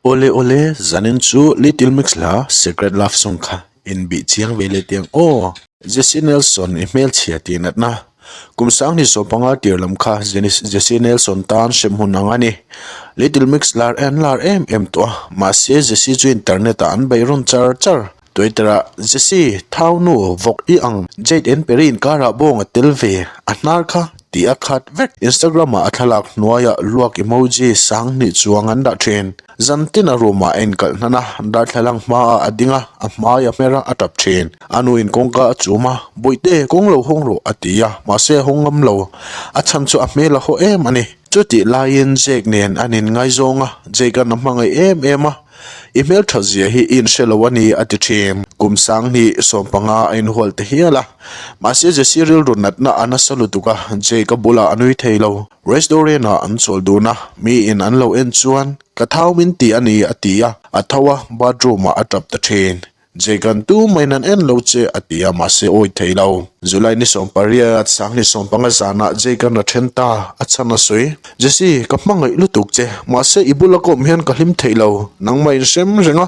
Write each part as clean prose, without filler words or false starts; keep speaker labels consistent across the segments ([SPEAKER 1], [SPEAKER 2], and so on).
[SPEAKER 1] Awle awle, zanin chu Little Mix hla Secret Love Song kha in bih chiang ve leh tiang aw. Jesse Nelson i hmelchhia tih natna. Kum sang ni 15 tir lam kha Jesse Nelson tan hremhmun ang a ni. Little Mix lar an lar em em tawh a, mahse Jesse chu internet ah an beih rawn char char. Twitter ah Jesse, Thau nu, vawk i ang, Jade and Perry inkarah bawng a tel ve, a hnar kha tih a khat vek. Instagram ah a thlalak hnuaiah luak emoji 2000 chuang an dah thin. Zan tin a room ah a inkalh hnan a, darthlalang hmaah a ding a, a hmai a hmer a, a tap thin. A nu in kawngka a chum a, Bawihte, kawng lo hawng rawh a ti a, mahse a hawng ngam lo. A chhan chu a hmel a haw em a ni. Chutih laiin Jake nen an inngaizawng a, Jake an a hmangaih em em a. I hmeltha zia hi i inhre lo a ni, a ti thin. Kum 2015 a inhual ta hial a. Mahse Jesse rilru natna a nasa lutuk a, Jake a bulah a nui thei lo. Restaurant ah an chawl dun a, miin an lo en chuan, Ka thau min ti a ni, a ti a. A tho a, bathroom ah a tap ta thin. Jake-a'n tu main an en lo che, a ti a, mahse awi thei lo. July ni 18, 2015 zanah Jake-a'n a then ta, a chhan a sawi. Jesse, ka hmangaih lutuk che, mahse i bula ka awm hian ka hlim thei lo, nangmah in hrem reng a,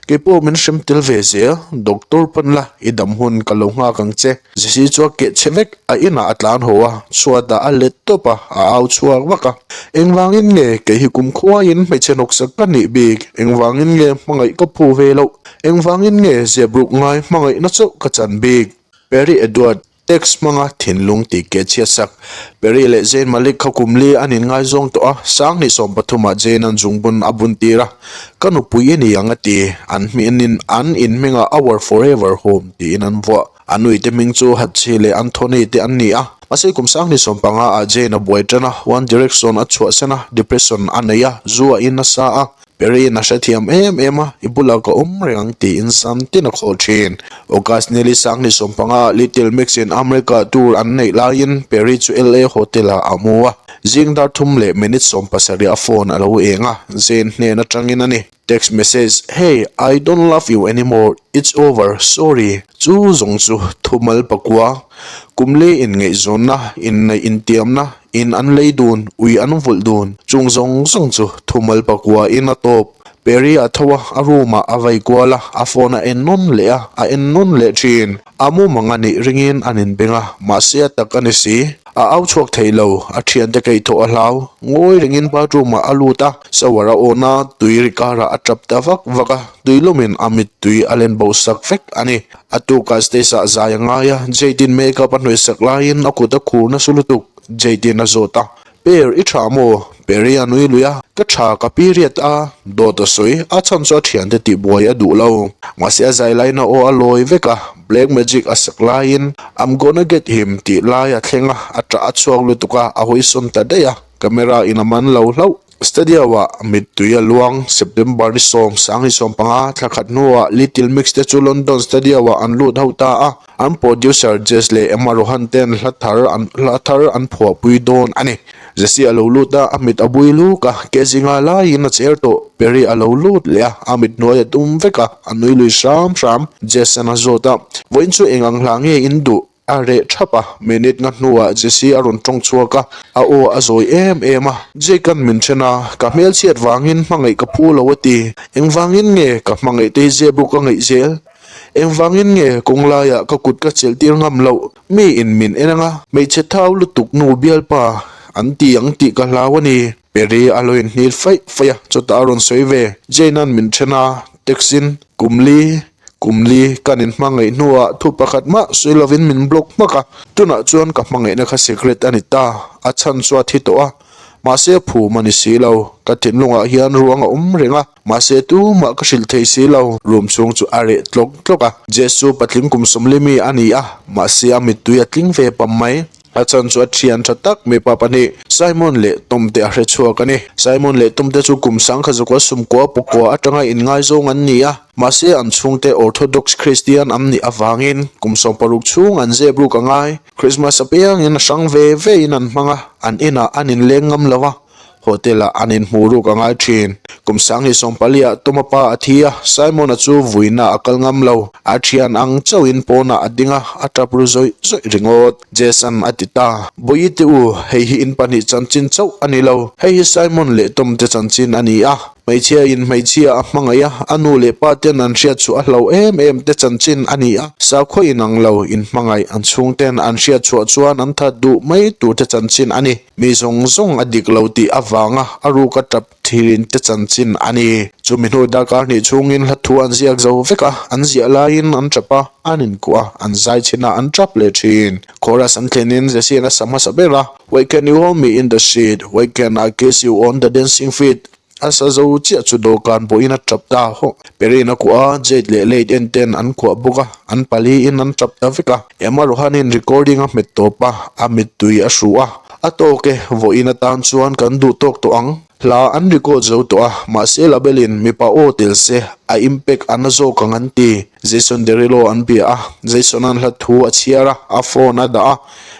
[SPEAKER 1] keipawh min hrem tel ve zel, doctor pan la, i dam hun ka lo nghak ang che. Jesse chu a keh chhe vek, a inah a tlan haw a, chhuatah a let tawp a, a au chhuak vak a. Engvangin nge kei hi kum khuaiin hmeichhe hnawksak ka nih bik? Engvangin nge hmangaih ka phu ve loh? Engvangin nge zebruk ngai hmangaihna chauh ka chan bik? Perry Edward, Text hmanga thinlung tih keh chhiat sak. Perry leh Zayn Malik kha kum li an inngaizawng tawh a, 2013 ah Zayn an zungbun a bun tir a, Ka nupui i ni ang a ti, an hminin an inhmingah Our Forever Home tiin an vuah. A nuite hming chu Hatchie leh Anthony te an ni a. Mahse kum 2015 ah Jane a buai tan a, One Direction a chhuahsan a, depression a nei a, zu a in nasa a. Perry-in a hrethiam em em a, i bulah ka awm reng ang tiin zan tin a khawl thin. August ni li 2015 ah Little Mix in America tour an neih laiin Perry chu LA hotel ah a mu a. Zing dar thum leh minute 70 a phone a lo eng a, Jane hnen atangin a ni. Text message, Hey, I don't love you anymore, it's over, sorry. Chu zawng chu thumal pakua, kum lei inngaihzawnna, inneih intiamna, in an lei dun, ui an vulh dun, chung zawng zawng chu thumal pakua in a tawp. Perry a tho a, a room ah a vai kual a, a phone a en nawn leh a, a en nawn leh thin. A mumang a nih ringin an inbeng a, mahse a tak a ni si. A au chhuak thei lo, a thiante keithawh a hlau. Ngawi rengin bathroom ah a lut a, shower a awn a, tui ri karah a tap ta vak vak a, tui lumin a mittui a len bo sak vek a ni. A tukah stage ah zai a ngai a, Jade-in makeup a hnawih sak laiin a kut a khur nasa lutuk, Jade-in a zawt a. Per, i tha maw? Perry a nui lui a, Ka tha, ka period a, dawt a sawi, a chhan chu a thiante tihbuai a duh lo. Mahse a zai laina aw a lawi vek a, Black Magic a sak laiin I'm gonna get him tih lai a thleng a, a tah a chhuak lutuk a, a hawisawn ta daih a, camera in a man lo hlauh. Studio ah mittui a luang, September ni 10, 2015, thla khat hnuah Little Mix te chu London studio ah an lut ho ta a, An producer Jess leh Emma Rohan ten hla thar an hla thar an phuahpui dawn a ni. Jesse a lo lut a, a mit a bui luk a, ke zinga laiin a cher tawh. Perry a lo lut leh a, a mit hnuai a tum vek a, a nui lui hram hram. Jess an a zawt a, Vawiin chu eng ang hla nge in duh? A reh thap a, minute nga hnuah Jesse a rawn tawng chhuak a, a aw a zawi em em a. Jake-a'n min then a, ka hmelchhiat vangin hmangaih ka phu lo a ti. Engvangin nge ka hmangaih te hi zep ruk a ngaih zel? Engvangin nge kawng laiah ka kut ka chelh tir ngam loh? Mi in min en anga hmeichhe thau lutuk nu bialpa an ti ang tih ka hlau a ni. Perry a lo inhnil faih faih a, chutah a rawn sawi ve. Jane-a'n min then a, text-in, Kum li, kum li, kan inhmangaih hnuah thu pakhat mah sawi lovin min block hmak a, tunah chuan ka hmangaihna kha secret a ni ta, a chhan chu a thi tawh a, mahse a phum a ni si lo, ka thinlungah hian ruang a awm reng a. Mahse tumah ka hrilh thei si lo, room chhung chu a reh tlawk tlawk a. Jess chu patling kum sawmli mi a ni a, mahse a mittui a tling ve pam mai. A chan chu a thian tha tak mipa pahnih, Simon leh Tom te a hre chhuak a ni. Simon leh Tom te chu kum sangkhat zakua sumkua pukua atanga inngaizawng an ni a, mahse an chhungte Orthodox Christian an nih avangin kum 60 chhung an zep ruk a ngai. Christmas apiangin a hrang ve ve in an hmang a, an inah an inleng ngam lo a. Hotel ah an inhmuh ruk a ngai thin. Kum 2014 ah Toma pa a thi a, Simon-a chu vuina a kal ngam lo. A thian ang chauhin pawnah a ding a, a tap ru zawih zawih ringawt. Jason a ti ta. Bawihi te u, hei hi in pahnih chanchin chauh a ni lo. Hei hi Simon leh Tom te chanchin a ni a. Hmeichhia in hmeichhia a hmangaih a, a nu leh pa ten an hriat chhuah a hlo em em te chanchin a ni a. Sakhaw inang lo in hmangaih an chhungten an hriat chhuah chuan an that duh mai tur te chanchin a ni. Mi zawng zawng a dik lo tih avanga a ruk a tap thin te chanchin a ni. Chumi hnu darkar hnih chhungin hla thu an ziak zo vek a, an ziah laiin an tap a, an inkuah a, an zai chhin a, an tap leh thin. Chorus an thlenin Jesse-a'n a sa hmasa ber a, Why can you hold me in the sheet, why can I kiss you on the dancing feet? A sa zo chiah chu dawhkan pawhin a tap ta hawh. Perrin a kuah a, Jade leh Late en ten an kuah bawk a, an paliin an tap ta vek a. Emma Rohanin recording a hmet tawp a, a mittui a hru a. A tawk e, vawiin atan chuan kan duh tawk tawh ang. Hla an record zo tawh a, mahse label-in mipa aw tel se, a impact a na zawk ang an ti. Jason Derulo an bia a, Jason-a'n hla thu a chhiar a, a phone a dah a.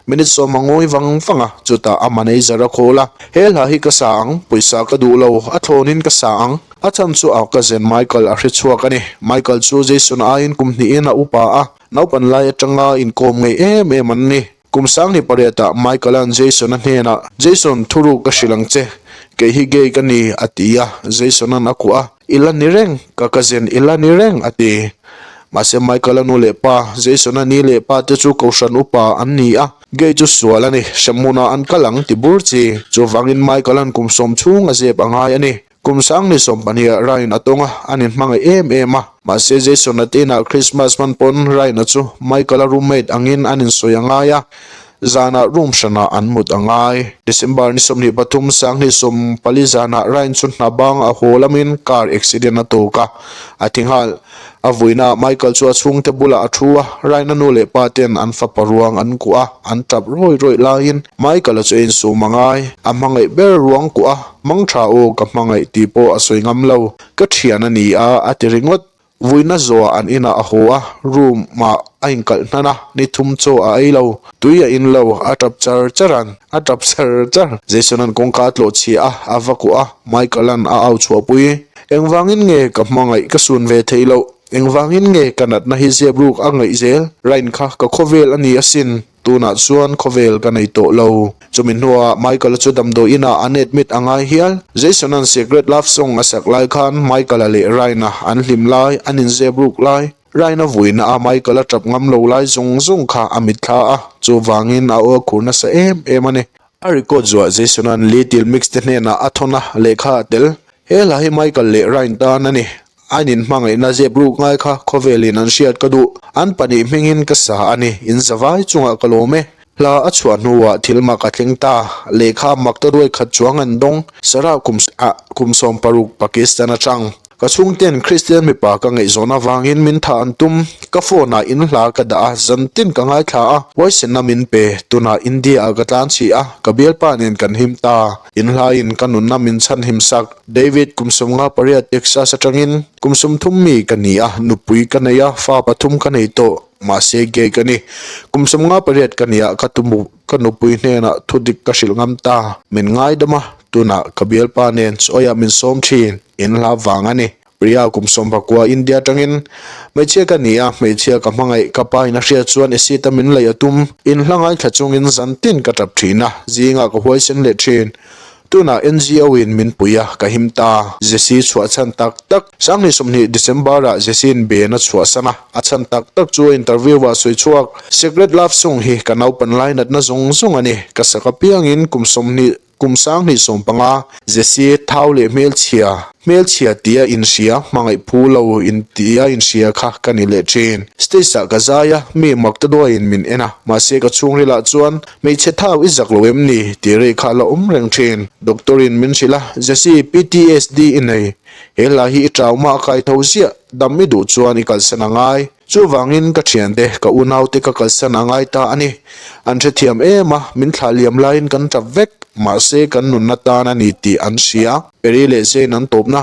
[SPEAKER 1] Minute sawm a ngawi vang vang a, chutah a manager a call a, He hla hi ka sa ang, pawisa ka duh lo, a thlawnin ka sa ang. A chhan chu a cousin Michael a hre chhuak a ni. Michael chu Jason aiin kum hnihin a upa a, naupan lai atanga inkawm ngei em em an ni. Kum sangni pariatah Michael-a'n Jason-a hnenah, Jason, thuruk ka hrilh ang che. Kei hi gay ka ni, a ti a. Jason-a'n a kuah a, I la ni reng, ka cousin i la ni reng, a ti. Mahse Michael-a nu leh pa, Jason-a ni leh pa te chu Kohhran upa an ni a, gay chu sual a ni, hremhmunah an kal ang ti bur chi. Chuvangin Michael-a'n kum sawm chhung a zep a ngai a ni. Kum sang ni sawm pahniha Ryan a tawng a, an inhmangaih em em a. Mahse Jason-a te inah Christmas hman pawn Ryan-a chu Michael-a roommate angin an insawi a ngai a, zanah room hranah an mut a ngai. December ni 23 2014 zanah Ryan chu hna bang a haw lamin car accident a tawk a, a thi nghal. A vuinaah Michael chu a chhungte bulah a thu a, Ryan-a nu leh pa ten an fapa ruang an kuah a, an tap rawih rawih laiin Michael-a chu a insum a ngai. A hmangaih ber ruang kuah a, Mangtha aw ka hmangaih tih pawh a sawi ngam lo. Ka thian a ni a, a ti ringawt. Vuina zawhah an inah a haw a, room ah a inkalh hnan a, ni thum chaw a ei lo, tui a in lo, a tap char char an, a tap char char. Jason-a'n kawngka a tlawh chhia a, a va kuah a, Michael-a'n a au chhuahpui. Engvangin nge ka hmangaih ka sun ve theih loh? Engvangin nge ka natna hi zep ruk a ngaih zel? Rain kha ka khawvel a ni asin. Tunah chuan khawvel ka nei tawh lo. Chumi hnuah Michael-a chu damdawi inah an admit a ngai hial. Jason-a'n Secret Love Song a sak lai khan Michael-a leh Ryan-a an hlim lai, an inzep ruk lai, Ryan-a vuina a Michael-a tap ngam lo lai zawng zawng kha a mitthla a, chuvangin a aw a khur nasa em em a ni. A record zuah Jason-a'n Little Mix te hnenah a thawn a, lehkha a tel. He hla hi Michael leh Ryan tan a ni. An inhmangaihna zep ruk ngai kha khawvelin an hriat ka duh. An pahnih hmingin ka sa a ni. In zavai chungah ka lawm e. Hla a chhuah hnuah thil mak a thleng ta. Lehkha mak ta ruai khat chuang an dawng. Sarah kum kum 60 Pakistan atang. Ka chhungten Kristian mipa ka ngaihzawn avangin min thah an tum. Ka phone ah in hla ka dah a, zantin ka ngaithla a, huaisenna min pe. Tunah India ah ka tlan chih a, ka bialpa nen kan him ta. In hlain ka nunna min chhan him sak. David, kum 58 Texas atangin kum 30 mi ka ni a, nupui ka nei a, fa pathum ka nei tawh. Mahse gay ka ni. Kum 58 ka ni a, ka tumu ka nupui hnenah thudik ka hrilh ngam ta. Min ngaidam a, tunah ka bialpa nen chawiah min sawm thin. In hla vang a ni. Priya kum 19 India atangin hmeichhia ka ni a, hmeichhia ka hmangaih ka pa in a hriat chuan acid a min laih a tum. In hla ngaithla chungin zan tin ka tap thin a, zingah ka huaisen leh thin. Tunah NGO in min pui a, ka him ta. Jesse chhuah chhan tak tak. 2020 December ah Jesse in Ben a chhuahsan a, a chhan tak tak chu a interview ah sawi chhuak. Secret Love Song hi ka naupan lainatna zawng zawng a ni. Ka sak apiangin kum 20 Kum 2015, Jesse thau leh hmelchhia, hmelchhia tia inhria, hmangaih phu lo in tia inhria kha ka ni leh thin. Stage ah ka zai a, mi mak ta duaiin min en a, mahse ka chhungril ah chuan hmeichhe thau i zak lo em ni tih rei kha a la awm reng thin. Doctor in min hrilh a, Jesse, PTSD i nei, he hla hi i trauma a kai tho ziah, dam i duh chuan i kalsan a ngai. Chuvangin ka thiante, ka unaute ka kalsan a ngai ta a ni. An hrethiam em a, min thlah liam laiin kan tap vek, mahse kan nunna tan a ni tih an hria. Perry leh Zane an tawpna.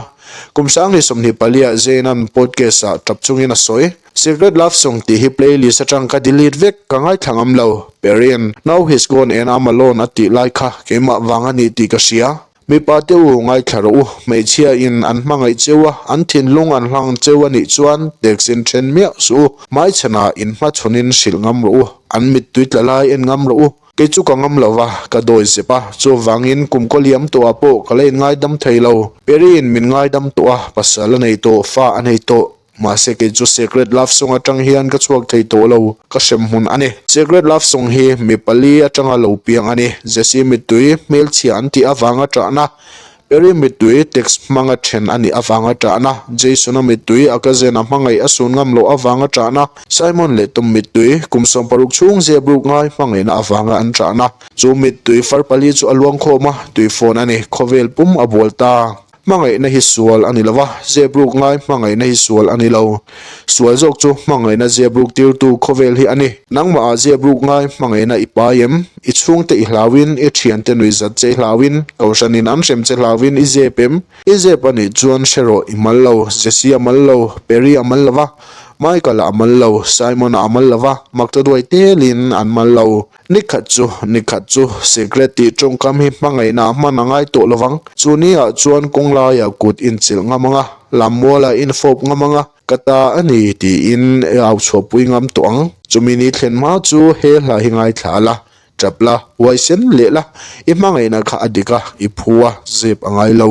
[SPEAKER 1] Kum 2024 ah Zane an podcast ah tap chungin a sawi. Secret Love Song tih hi playlist atang ka delete vek, ka ngaithla ngam lo. Perry-a'n Now He's Gone and I'm Alone a tih lai kha keimah vang a ni tih ka hria. Mipa te u ngaithla rawh u, hmeichhia in an hmangaih cheu a, an thinlung an hlang cheu a nih chuan teksin then miah suh u, hmaichhanah in hmachhawn in hrilh ngam rawh u, an mittui tla lai en ngam rawh u. Kei chu ka ngam lo va, ka dawi zep a, chuvangin kum kaw liam tawhah pawh ka la inngaidam thei lo. Perry-in min ngaidam tawh a, pasal a nei tawh, fa a nei tawh. Mahse kei chu Secret Love Song atang hian ka chhuak thei tawh lo, ka hrem hmun a ni. Secret Love Song hi mi pali atanga lo piang a ni. Jesse mittui hmelchhia an tih avanga ṭahna, Perry mittui text hmanga then a nih avanga ṭahna, Jason-a mittui a cousin a hmangaih a sun ngam loh avanga ṭahna, Simon leh Tom mittui kum 60 chhung zebruk ngai hmangaihna avanga an ṭahna. Chu mittui far pali chu a luang khawm a, tuifawn a ni, khawvel pum a bual ta. Hmangaihna hi sual a ni lo va, zebruk ngai hmangaihna hi sual a ni lo. Sual zawk chu hmangaihna zebruk tirtu khawvel hi a ni. Nangmahah zebruk ngai hmangaihna i pai em? I chhungte i hlauin, i thiante nuihzat che i hlauin, kohhranin an hrem che hlauin i zep em? I zep a nih chuan hre rawh, i mal lo, Jesse a mal lo, Perry a mal lo va, Michael-a a mal lo, Simon-a a mal lo va, Maktaduai telin an mal lo. Ni khat chu, ni khat chu, sikret tih tawngkam hi hmangaihna a hman a ngai tawh lovang. Chu ni ah chuan kawng laiah kut inchilh ngam ang a, lammualah infawp ngam ang a, ka ta a ni tiin i au chhuahpui ngam tawh ang. Chumi ni thlen hma chu he hla hi ngaithla la, tap la, huaisen leh la, i hmangaihna kha a dik a, i phu a, zep a ngai lo.